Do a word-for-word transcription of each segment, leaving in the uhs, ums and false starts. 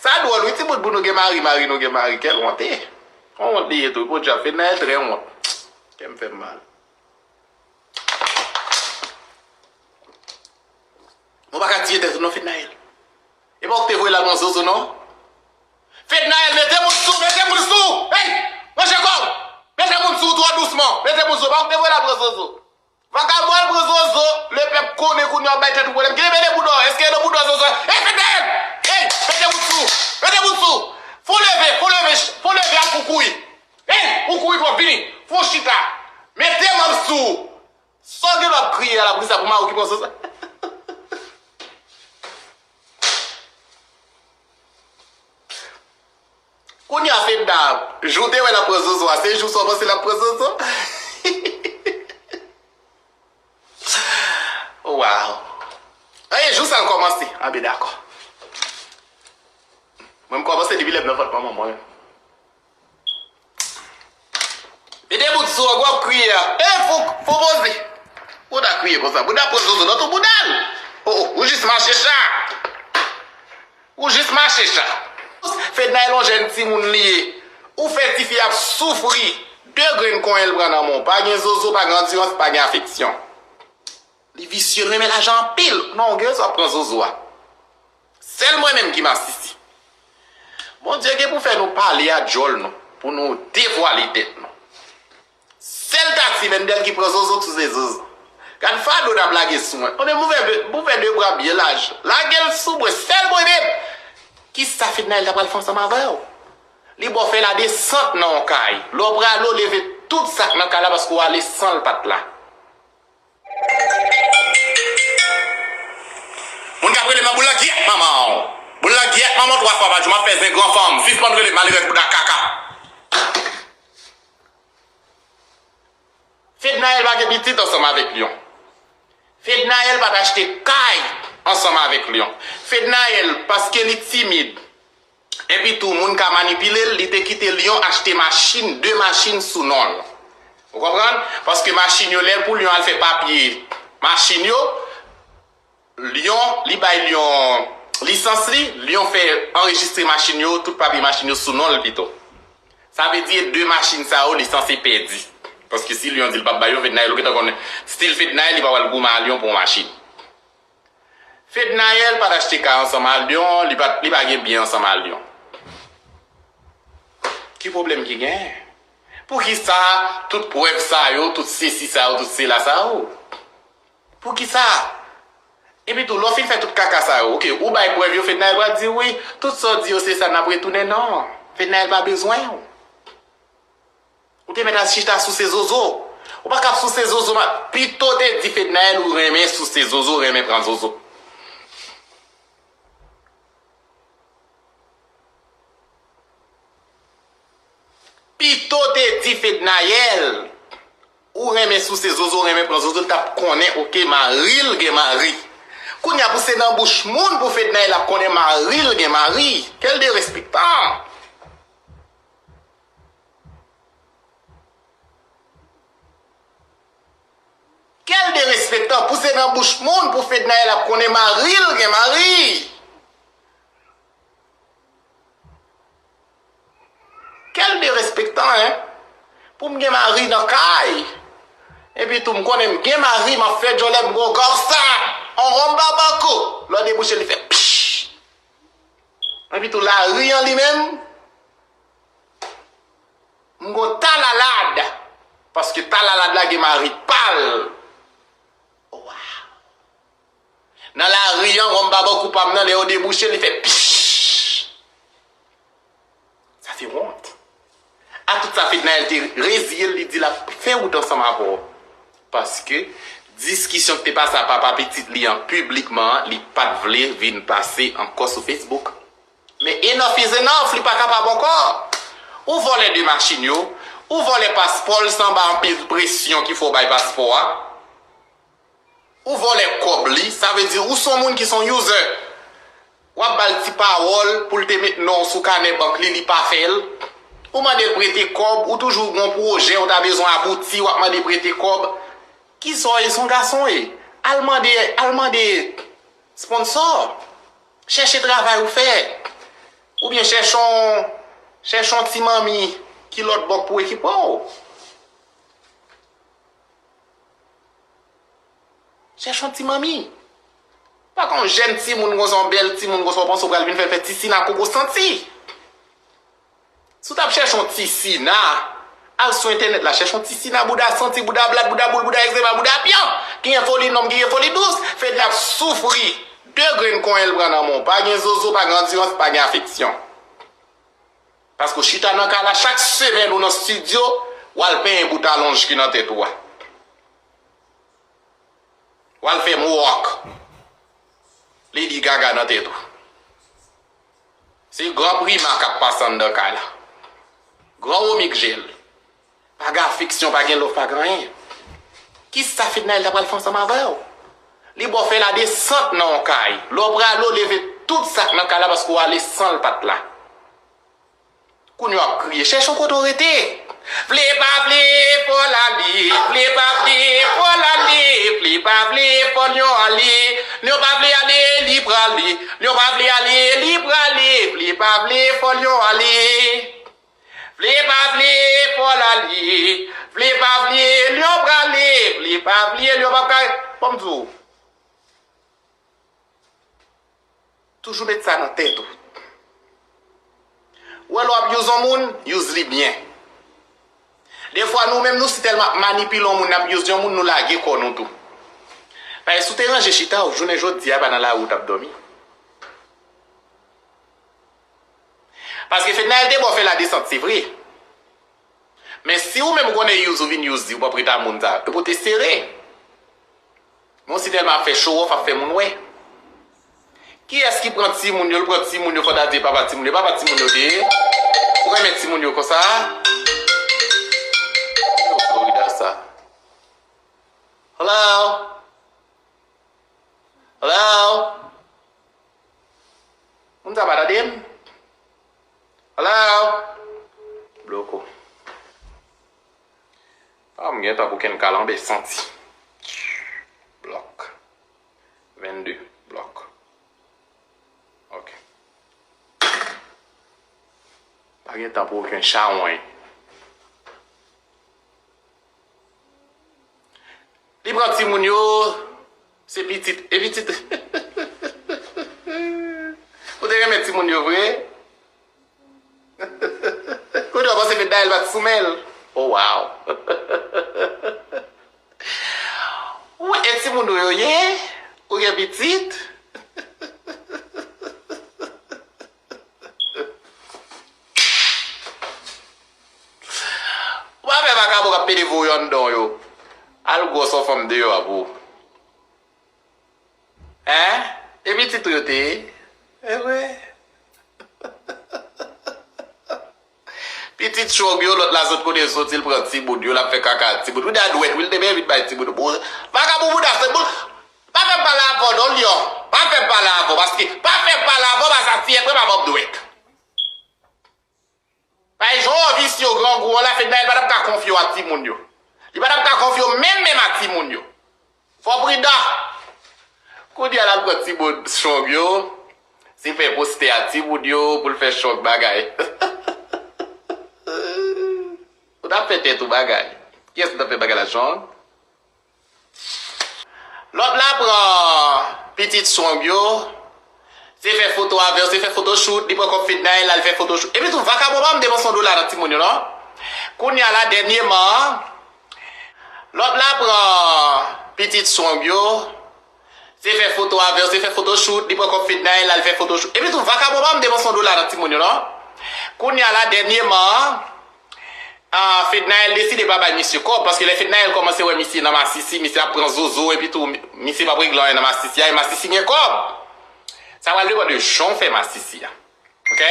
Sa dwòl, wi, timoun, pou nou gen mari, mari nou gen mari. Kèl wonte. Yon wont li ye tou. Podyab, Fednaelle trè wont. Kè m fè m mal. Mwen pa ka tiye tèt ou non, Fednaelle. E pa w ki te voye l al pran zozo, non? Fednaelle, mete moun sou, mete moun sou! Hey! Ranje kò w! Mete moun sou twò dousman! Mete moun sou, pa w ki te voye l al pran zozo. Vagabon al pran zozo, lepèp konnen kounye a w ap bay tèt ou pwoblèm. Kite mete bouda w, èske e nan bouda w zozo? Hey, Fednaelle! Hey! Mete moun sou! Mete moun sou! Fon leve, fon leve, fon leve al pou kouri! Hey! Ou kouri twòp, vini! Fon chita! Mete manm sou! Sa w gen dwa ap kriye a la, poukisa pou mari w ki pran zozo? Kounye a Fedna, jou w te wè l ap pran zozo a, se jou sa w panse l ap pran zozo? Wow. Anyen, jou sa l kòmanse. Anben, dakò. Mwen, m kòmanse depi lè m nan vant manman mwen. Mete bout sou an, w ap kriye a. E, fou, fou poze. Ou ta kriye konsa. Bouda pran zozo nan tou bouda l. O, o, ou jis mache cha. Ou jis mache cha. Fednaelle yon jèn timoun li ye. Ou fè tifi ap soufri. De grenn konyen l pran nan men w. Pa gen zozo, pa gen andirans, pa gen afeksyon. Li visye, l renmen lajan anpil. Non, ou gen rezon ap pran zozo a. Sèl mwen menm ki masisi. Bondye gen pou fè nou pale a djòl nou, pou nou devwale tèt nou. Sèl Tati Mendel ki pran zozo sou se zozo. Gad fado n ap lage sou mwen. Konbyen mouvè, mouvè de bra byen laj. Lage l sou mwen, sèl mwen menm. Kisa Fednaelle ta pral fè ansanm avè w? Li ba w fè ladesant nan yon kay. Lè w prale, w leve tout sa k nan kay la paske w ale san l pa t la. Moun k ap rele m nan boul langyèt manman w. Boul langyèt manman w twa fwa pa jou, m ap fè zen gran fanm. Sispann rele m malerèz bouda kaka. Fednaelle pa gen pitit ansanm avèk Lyon. Fednaelle pa t achte kay ansanm avèk Lyon. Fednaelle, paske li timid, epi tou moun ka manipile l, li te kite Lyon achte machin, de machin sou non l. Ou konprann? Paske machin yo, lè pou Lyon al fè papye machin yo, Lyon, li bay Lyon lisans li, Lyon fè anrejistre machin yo, tout papye machin yo sou non l pito. Sa vle di e de machin sa yo, li sanse pèdi. Paske si Lyon di l p ap bay yo, Fednaelle, ou gentan konnen, stil Fednaelle, li pa pral goumen a Lyon pou yon machin. Fednaelle pa t achte kay ansanm a Lyon, li pa, li pa gen byen ansanm a Lyon. Ki pwoblèm ki genyen? Poukisa tout prèv sa yo, tout sesi sa yo, tout sela sa yo? Poukisa? Epi tou, lè w fin fè tout kaka sa yo, oke, ou bay prèv yo, Fednaelle pral di, wi, tout sa w di yo, se sa n ap retounen, non. Fednaelle pa bezwen w. Ou te mèt al chita souse zozo. Ou pa ka ap souse zozo, ma, pito w te di Fednaelle ou renmen souse zozo, renmen pran zozo. Pito w te di Fednaelle ou renmen souse zozo, ou renmen pran zozo, l t ap konnen, oke, mari l gen mari. Kounye a pou se nan bouch moun pou Fednaelle ap konnen mari l gen mari. Kèl derespektan! Kèl derespektan! Pou se nan bouch moun pou Fednaelle ap konnen mari l gen mari. Kèl derespektan, en! Pou m gen mari nan kay, epi tou m konnen m gen mari, m ap fè djòlè, m gon kòsa, on wonm babankou. Lè w debouche, li fè pch! Epi tou lari an li menm, m gon talalad. Paske talalad la gen mari pa l. Waw! Nan lari an, wonm babankou pa m nan, lè yo debouche, li fè pch! Sa se wont. A tout sa, Fednaelle te reziye l, li di l ap fè wout ansanm avè w. Paske diskisyon ki te pase a papa pitit li an piblikman an, li pa t vle vin pase ankò sou Facebook. Men enough is enough, li pa kapab ankò. Ou vòlè de machin yo, ou vòlè paspò l san ba anpil presyon ki fè w bay paspò a. Ou vòlè kòb li, sa vle di ou se yon moun ki se yon user. W ap ba l ti pawòl pou l te met non w sou kanè bank li, li pa fè l. Ou mande l prete kòb, ou toujou gon pwojè, ou ta bezwen abouti, w ap mande prete kòb. Kisa w ye, se yon gason w ye? Al mande, al mande sponsò. Chèche travay ou fè. Oubyen chèche yon, chèche yon ti manmi ki lòt bò k pou ekipe w. Chèche yon ti manmi. Pa gen yon jèn timoun konsa, yon bèl timoun konsa, w panse w pral vin fè l fè ti sina koko santi. Si w t ap chèche yon ti sina, al sou entènèt la, chèche yon ti sina bouda santi, bouda blat, bouda boul, bouda egzema, bouda pyan. Ki gen foli nonm, ki gen foli dous. Fedna ap soufri. De grenn konyen l pran nan men w. Pa gen zozo, pa gen andirans, pa gen afeksyon. Paske w chita nan kay la chak semèn ou nan estidyo, w al penyen bout alonj ki nan tèt ou a. W al fè mohawk. Lady Gaga nan tèt ou. Se gran prima k ap pase anndan kay la. Gran womik jel. Pa gen afeksyon, pa gen love, pa gen anyen. Kisa Fednaelle ta pral fè ansanm avè w? Li ba w fè ladesant nan yon kay. Lè w prale, w leve tout sa k nan kay la paske w ale san l pa t la. Kounye a w ap kriye, chèche yon kote w rete. Vle pa vle, fò l ale, vle pa vle, fò l ale, vle pa vle, fò Lyon ale. Lyon pa vle ale, li prale. Lyon pa vle ale, li prale, vle pa vle, fò Lyon ale. Vle pa vle, fò l ale, vle pa vle, Lyon prale, vle pa vle, Lyon p ap ka. Ban m di w. Toujou met sa nan tèt ou. Ou wè lè w ap use yon moun, use li byen. Defwa nou menm nou si tèlman ap manipile yon moun, n ap use yon moun, nou lage kò nou tou. Paske si w te ranje chita w, jounen jodi a pa nan lari w t ap dòmi. Paske Fednaelle te ba w fè ladesant, se vre. Men si ou menm ou konnen use ou vin use li, ou p ap ret a moun sa, epi w te sere. Men w si tèlman ap fè show off, ap fè moun wè. Kiyès ki pran timoun yo, l pran timoun yo, fò ta di e papa timoun yo, papa timoun yo te ye. Ou renmen timoun yo konsa? Yo Florida sa. Hello? Hello? Moun sa pa tande m? Hello? Bloko. Ah, m gen tan pou kenn kalanbè santi. Blòk. Vennde. Blòk. Ok. Pa gen tan pou okenn chawony. Li pran timoun yo, se pitit, e pitit. Ou te renmen timoun yo vre? Kounye a w panse Fednaelle pa t sou men l? Oh, wow. Ou e timoun ou yo ye? Ou gen pitit? Ou pa fè vakabon k ap pede voye w anndan w yo. Al gwòs yon fanm deyò a pou ou. Hein? E pitit ou yo te ye? E vre? Pitit chong yo, lòt la sot kote l soti, l pran timoun yo, l ap fè kaka ak timoun. Ou da dwèt, wi, l te byen vin bay timoun. Bon, vakabon bouda, se boul. Pa fè m pale avè w non, Lyon. Pa fè m pale avè w, paske, pa fè m pale avè w, paske a ti èt mwen pa ban m dwèt. Bay jan w visye w grangou an la, Fednaelle pa t ap ka konfye w a timoun yo. Li pa t ap ka konfye w menm menm a timoun yo. Fò w pridan. Kounye a l al pran timoun chong yo, se fè postè a timoun yo pou l fè chong bagay. Ou t ap fè tèt ou bagay. Kiyès ki t ap fè bagay la chong? Lòt la pran pitit chong yo, se fè foto avè yo, se fè fotochout, li pran kòb Fednaelle, l al fè fotochout. Epi tou, vakabon pa m depanse yon dola nan timoun yo, non. Kounye a la, dènyèman an, lòt la pran pitit chong yo, se fè foto avè yo, se fè fotochout, li pran kòb Fednaelle, l al fè fotochout. Epi tou, vakabon pa m depanse yon dola nan timoun yo, non. Kounye a la, dènyèman an, Ah, Fednaelle deside pa bay misye kòb, paske lè Fednaelle kòmanse wè misye nan masisi, misye ap pran zozo, epi tou, misye p ap regle anyen nan masisi a, e masisi gen kòb. Sa pral depann de jan w fè masisi a. Ok?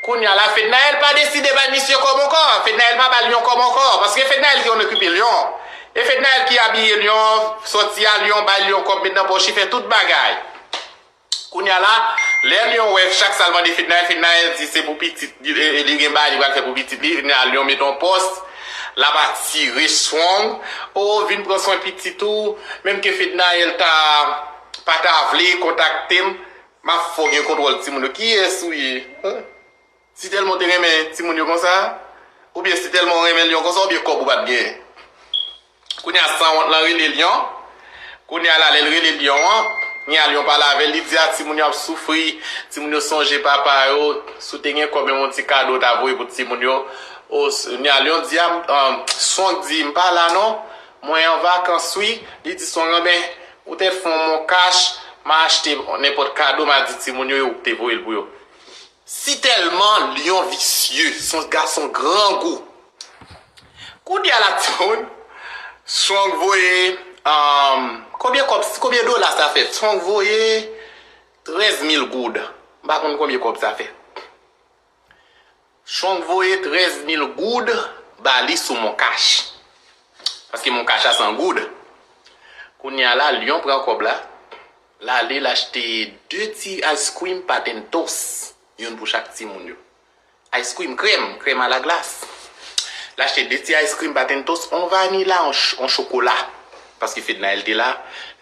Kounye a la, Fednaelle pa deside bay misye kòb ankò. Fednaelle pa ba l yon kòb ankò, paske Fednaelle ki konn okipe Lyon. E Fednaelle ki abiye Lyon, sòti a Lyon, bay Lyon kòb, met nan pòch, li fè tout bagay. Kounye a la, lè Lyon wè chak sa l mande Fednaelle, Fednaelle di se pou pitit li, e, e, li gen bagay li pral fè pou pitit li, kounye a Lyon met yon pòs, l ap atire Strong, o, vin pran swen pitit ou, menm ke Fednaelle ta, pa ta vle kontakte m, m ap fè w gen kontwòl timoun yo. Kiyès ou ye? Hein? Si tèlman w te renmen timoun yo konsa, oubyen si tèlman w renmen lyon konsa, oubyen kòb ou pa t genyen. Kounye a sanwont lan rele lyon. Kounye a la, lè l rele lyon an, kounye a lyon pale avè l, li di, a, timoun yo ap soufri, timoun yo sonje papa yo, si w te gen kòb, menm yon ti kado w ta voye pou timoun yo. O, s- kounye a lyon di, a, m- an, Swang di, m pa la non, mwen an vakans wi. Li di Swang, anben, ou te fè yon mon kach, m a achte nenpòt kado, m a di timoun yo, e ou k te voye l pou yo. Si tèlman lyon visye, se yon gason grangou. Kounye a la timoun, Strong voye, um, konbyen kòb, konbyen dola sa fè? Strong voye trèz mil goud. M pa konn konbyen kòb sa fè. Strong voye trèz mil goud ba li sou mon kach. Paske mon kach la se an goud. Kounye a la, lyon pran kòb la. L ale, l achte de ti ice cream Patentos, youn pou chak timoun yo. Ice cream, krèm, krèm a la glas. L achte de ti ice cream Patentos, on vanila, on, ch- on chokola. Paske Fednaelle te la,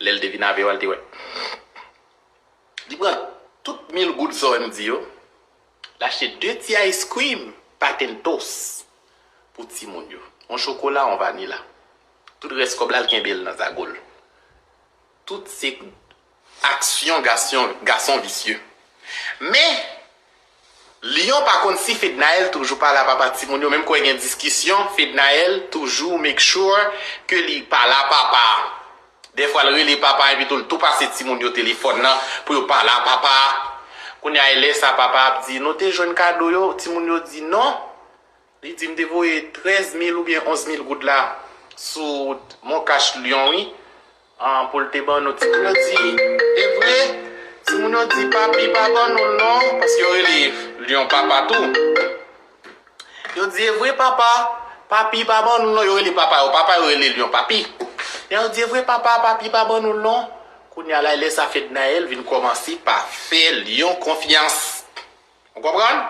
lè l te vin avè yo, l te wè. Li pran tout mil goud sa w wè m di yo. L achte de ti ice cream Patentos pou timoun yo. On chokola, on vanila. Tout rès kòb la, l kenbe l nan zago l. Tout se aksyon gason, gason visye. Men, lyon pa konn si Fednaelle toujou pale a papa timoun yo, menm kwè gen diskisyon, Fednaelle toujou make sure ke li pale a papa. Dèfwa l rele papa epi tou l tou pase timoun yo telefòn nan pou yo pale a papa. Kounye a e lè sa papa ap di, nou te jwenn kado yo? Timoun yo di non. Li di m te voye trèz mil oubyen onz mil goud la sou mon kach lyon wi. An, pou l te ban nou. Timoun yo di, e vre? Timoun yo di, papi pa ban nou l non, paske yo rele lyon papa tou. Yo di, e vre papa, papi pa ban nou l non, yo rele papa yo, papa yo rele lyon papi. Yo di, e vre papa, papi pa ban nou l non. Kounye a la, lè sa Fednaelle vin kòmanse pa fè lyon konfyans. Ou konprann?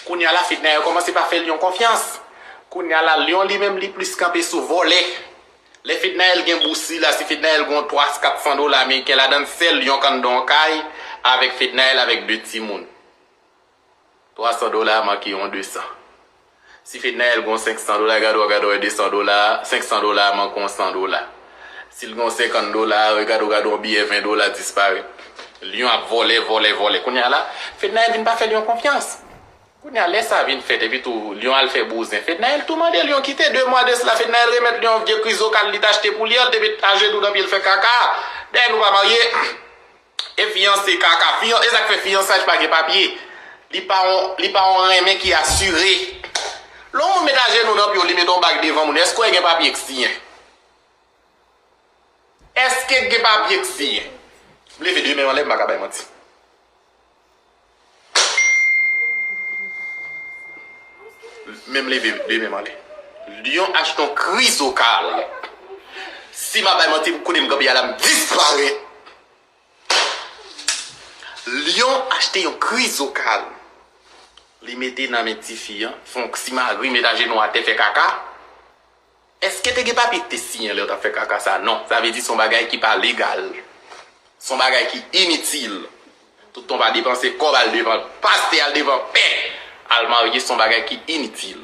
Kounye a la, Fednaelle kòmanse pa fè lyon konfyans. Kounye a la, lyon li menm, li plis kanpe sou vòlè. Lè Fednaelle gen bous li la, si Fednaelle gen yon twa, kat san dola ameriken ladan l, sèl yon kanndon kay avèk Fednaelle avèk de timoun. Twa san dola manke yon de san. Si Fednaelle gen yon senk san dola, gade w, gade w, de san dola, senk san dola manke yon san dola. Si l gen yon senkant dola, gade w, gade w, yon biyè ven dola disparèt. Lyon ap vòlè, vòlè, vòlè. Kounye a la, Fednaelle vin pa fè lyon konfyans. Kounye a, lè sa vin fèt, epi tou, lyon al fè bouzen. Fednaelle tou mande lyon kite. De mwa de sila, Fednaelle remèt lyon vye krizokal li t achte pou li an, l te met ajenou nan pye l fè kaka. Dayè nou pa marye. E fiyanse kaka. Fiyan, e sa k fè fiyansaj pa gen papye. Li pa yon, li pa yon renmen ki asire. Lè yon moun met ajenou nan pye w, li met yon bag devan moun, èske w gen papye k siyen? Èske gen papye k siyen? M leve de men m anlè, m pa ka bay manti. Men m leve de men m anlè. Lyon achte yon krizokal. Si m ap bay manti, kote m kanpe a la, m disparèt. Lyon achte yon krizokal. Li mete nan men tifi an, fè yon simari, met ajenou atè, fè kaka. Èske te gen papye ki te siyen lè yo t ap fè kaka sa? Non. Sa vle di se yon bagay ki pa legal. Se yon bagay ki initil. Tout tan w pa depanse kòb, al devan pastè, al devan pè, al marye, se yon bagay ki initil.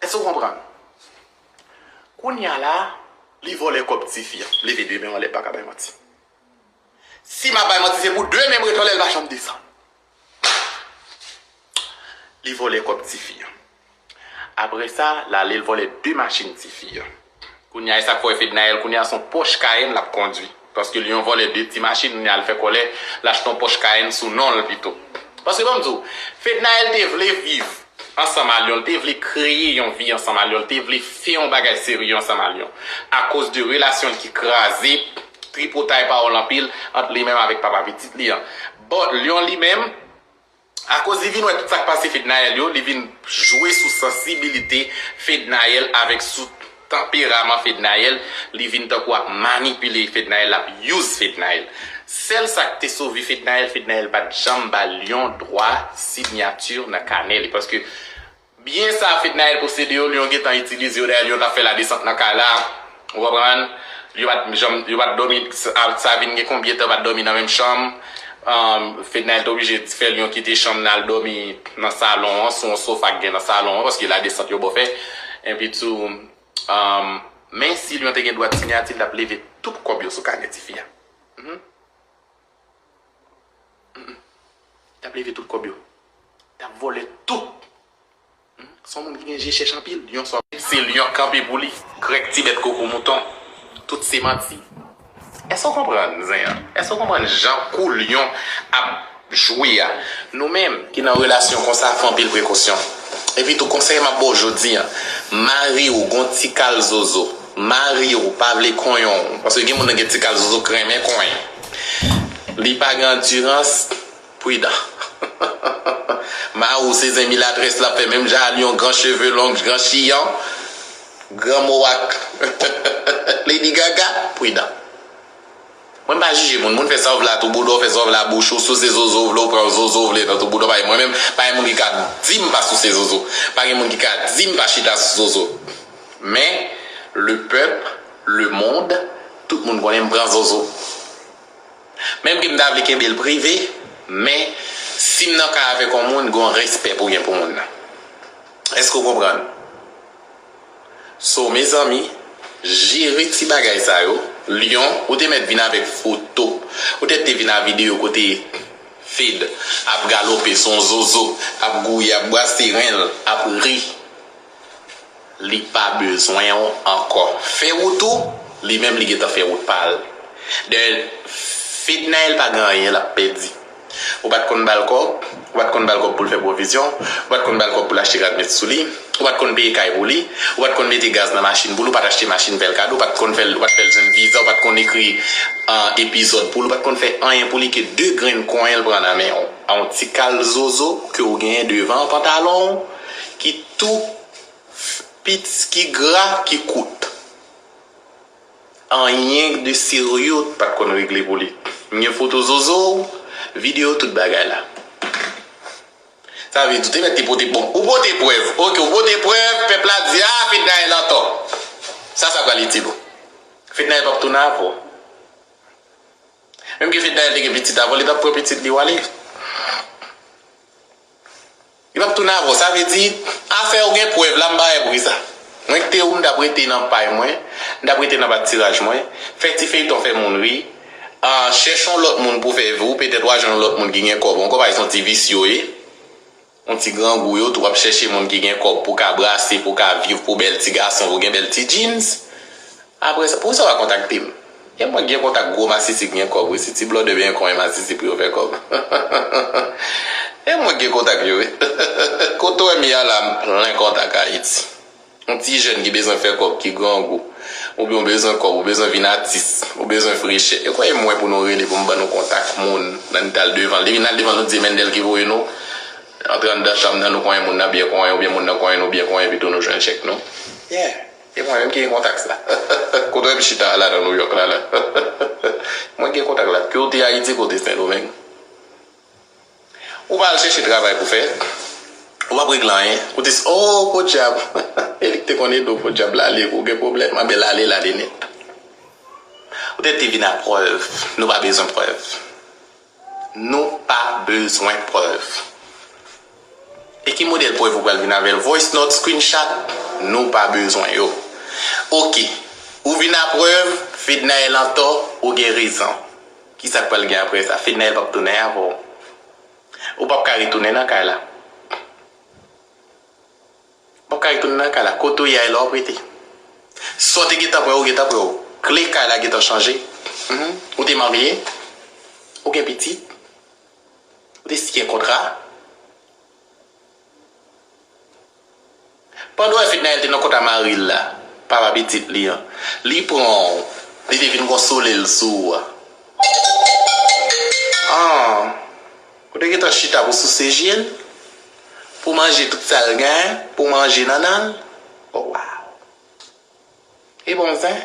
Èske w konprann? Kounye a la, li vòlè kòb tifi an. Leve de men w anlè, pa ka bay manti. Si m ap bay manti, se pou de men m ret anlè, l pa janm desann. Li vòlè kòb tifi an. Apre sa, l ale, l vòlè de machin tifi an. Kounye a, e sa k fè w wè Fednaelle, kounye a, se yon Porsche Cayenne l ap kondui. Paske Lyon vòlè de ti machin, kounye a, l fè kòlè, l achte yon Porsche Cayenne sou non l pito. Paske, ban m di w, Fednaelle te vle viv ansanm a Lyon, l te vle kreye yon vi ansanm a Lyon, l te vle fè yon bagay serye ansanm a Lyon. Akoz de relasyon l ki kraze, tripotay pawòl anpil ant li menm avèk papa pitit li an. But Lyon li menm, akoz li vin wè tout sa k pase Fednaelle yo, li vin jwe sou sansibilite Fednaelle avèk sou tanperaman Fednaelle, li vin tankou ap manipile Fednaelle, l ap use Fednaelle. Sèl sa k te sove Fednaelle, Fednaelle pa t janm ba Lyon dwa sinyati nan kanè li. Paske byen sa Fednaelle posede yo, Lyon gentan itilize yo, dayè Lyon t ap fè ladesant nan kay la. Ou konprann? Yo pa t janm, yo pa t dòmi, sa, sa vin gen konbyen tan yo pa t dòmi nan menm chanm. Um, Fednaelle te oblije fè Lyon kite chanm nan al dòmi nan salon an, sou yon sofa k gen nan salon an, paske ladesant yo bò fè. Epi tou, um, men si Lyon te gen dwa t sinyati, l t ap leve tout kòb yo sou kanè tifi a. Mhm. Mhm. T ap leve tout kòb yo. T ap vòlè tout. Se yon moun ki gen je chèch anpil. Lyon sòti. Se Lyon k kanpe pou li. Grèk ti bèt koko mouton. Tout se manti. Èske w konprann, zen an? Èske w konprann jan kou Lyon ap jwe a? Nou menm ki nan relasyon konsa, fè anpil prekosyon. Epi tou, konsèy m ap ba w jodi a, mari w gon ti kal zozo. Mari w pa vle konyen w. Paske gen moun nan gen ti kal zozo k renmen konyen. Li pa gen andirans. Pridan. Mari w se zen milatrès l ap fè menm jan a Lyon, gran cheve long, gran chiyan, gran mohawk. Lady Gaga, pridan. Mwen m pa jije moun, moun fè sa w vle a tou bouda w, fè sa w vle a bouch ou, souse zozo w vle, w pran zozo w vle nan tou bouda w, pa gen mwen menm, pa gen moun ki ka di m pa souse zozo, pa gen moun ki ka di m pa chita sou zozo. Men, le pèp, le mond, tout moun konnen m pran zozo. Menm ke m ta vle kenbe l prive, men si m nan kay avèk yon moun, gen yon respè pou gen pou moun nan. Èske w konprann? So, mezanmi, jere ti bagay sa yo. Lyon, ou te mèt vin avèk foto. Ou te, te vin a videyo kote Fed ap galope sou yon zozo, ap gouye, ap brase ren l, ap ri. Li pa bezwen w ankò. Fè wout ou, li menm li gentan fè wout pa l. Dayè, Fednaelle pa gen anyen l ap pèdi. Ou pa t konn ba l kòb, ou pa t konn ba l kòb pou l fè pwovizyon, ou pa t konn ba l kòb pou l achte rad met sou li, ou pa t konn peye kay pou li, ou pa t konn mete gaz nan machin pou li, ou pa t achte machin fè l kado, ou pa t konn fè l, ou pa t fè l jwenn viza, ou pa t konn ekri, ah, epizòd pou li, ou pa t konn fè anyen pou li ke de grenn konyen l pran nan men w. A yon ti kal zozo ke w genyen devan pantalon w, ki tou pits, ki gra, ki kout. Anyen de serye w pa t konn regle pou li. M gen foto zozo w, videyo, tout bagay la. Sa vle di, ou te mèt te pote, bon, ou pote prèv. Oke, ou pote prèv, pèp la di, ah, Fednaelle antò. Sa, sa pral itil ou? Fednaelle p ap tounen avè w. Menm ke Fednaelle te gen pitit avè w, li t ap pran pitit li w ale. Li p ap tounen avè w. Sa vle di, afè ou gen prèv la, m pa wè pri sa. Mwen ki te ou, m t ap rete nan pay mwen, m t ap rete nan patiraj mwen, fè ti feyton, fè moun ri, ah, chèche yon lòt moun pou fè vi w, petèt w a jwenn yon lòt moun ki gen kòb ankò, pa egzanp, ti visye w ye. Yon ti grangou yo tou, w ap chèche moun ki gen kòb pou ka brase, pou ka viv, pou bèl ti gason, pou gen bèl ti jeans. Apre sa, poukisa w pa kontakte m? E mwen gen kontak gwo masisi ki gen kòb wi, se ti blòdè byen konyen masisi pou yo fè kòb. E mwen gen kontak yo wi. Kote w wè m ye a la, m plen kontak Ayiti. Yon ti jèn ki bezwen fè kòb, ki grangou, oubyen w bezwen kòb, ou bezwen vin atis, ou bezwen frechè. E kwè m wè pou nou rele pou m ban nou kontak moun nan n t al devan l. Depi n al devan l, nou di se Mendel ki voye nou. Antre anndan chanm nan, nou konyen moun nan byen konyen, oubyen moun nan konyen nou byen konyen, epi tou nou jwenn chèk nou. Yeah. E mwen menm ki gen kontak sa. Kote w wè m chita a la nan Nouyòk la, la. Mwen gen kontak la. Kote Ayiti, kote Sendomeng. Ou pa al chèche travay pou fè. Ou p ap regle anyen. Ou te, oh, podyab. E li ki te konn ede w, podyab, l ale, ou gen pwoblèm. Anben, l ale, l ale nèt. Ou te, te vin a prèv. Nou pa bezwen prèv. Nou pa bezwen prèv. E ki modèl prèv ou pral vin avè l? Voice note, screenshot? Nou pa bezwen yo. Oke. Ou vin a prèv, Fednaelle antò, ou gen rezon. Kisa k pral gen apre sa? Fednaelle p ap tounen avè w. Ou p ap ka retounen nan kay la. Ou p ap ka retounen nan kay la. Kote w ye a, e la w ap rete. Sa w te gentan pran, ou gentan pran w. Kle kay la gentan chanje. Mhm. Ou te marye. Ou gen pitit. Ou te siyen kontra. Pandan w wè Fednaelle te nan kontra mari l la, papa pitit li an, li pran w, li te vin konsole l sou ou a. Ah, ou te gentan chita pou souse je l, pou manje tout sa l gen, pou manje nannan l. Oh, wow. E bon zen.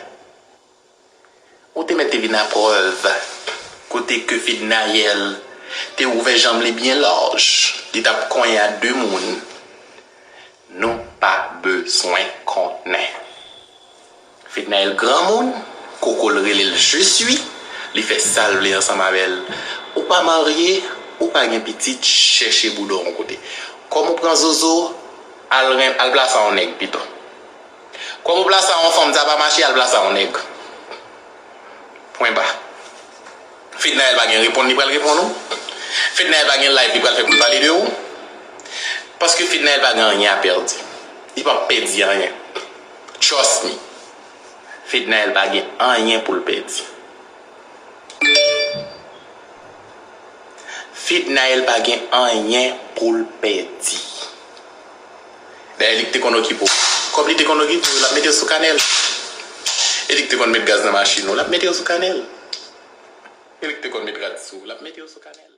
Ou te mèt te vin a prèv kote ke Fednaelle te ouvè janm li byen laj, li t ap konyen a de moun. Nou pa bezwen konnen. Fednaelle granmoun, koko l rele l je suis, li fè sa l vle ansanm avè l. Ou pa marye, ou pa gen pitit, chèche bouda w yon kote. Kòm ou pran zozo, al, ren- al plase a yon nèg pito. Kòm ou plase a yon fanm, sa pa mache, al plase a yon nèg. Pwen ba. Fednaelle pa gen reponn li pral reponn ou. Fednaelle pa gen live li pral fè pou l pale de ou. Paske Fednaelle pa gen anyen a pèdi. Li p ap pèdi anyen. Trust me. Fednaelle pa gen anyen pou l pèdi. Fednaelle pa gen anyen pou l pèdi. Dayè, li k te konn okipe w. Kòb li te konn okipe w, l ap mete w sou kanèl. E li k te konn met gaz nan machin ou, l ap mete w sou kanèl. E li k te konn met rad sou ou, l ap mete w sou kanèl.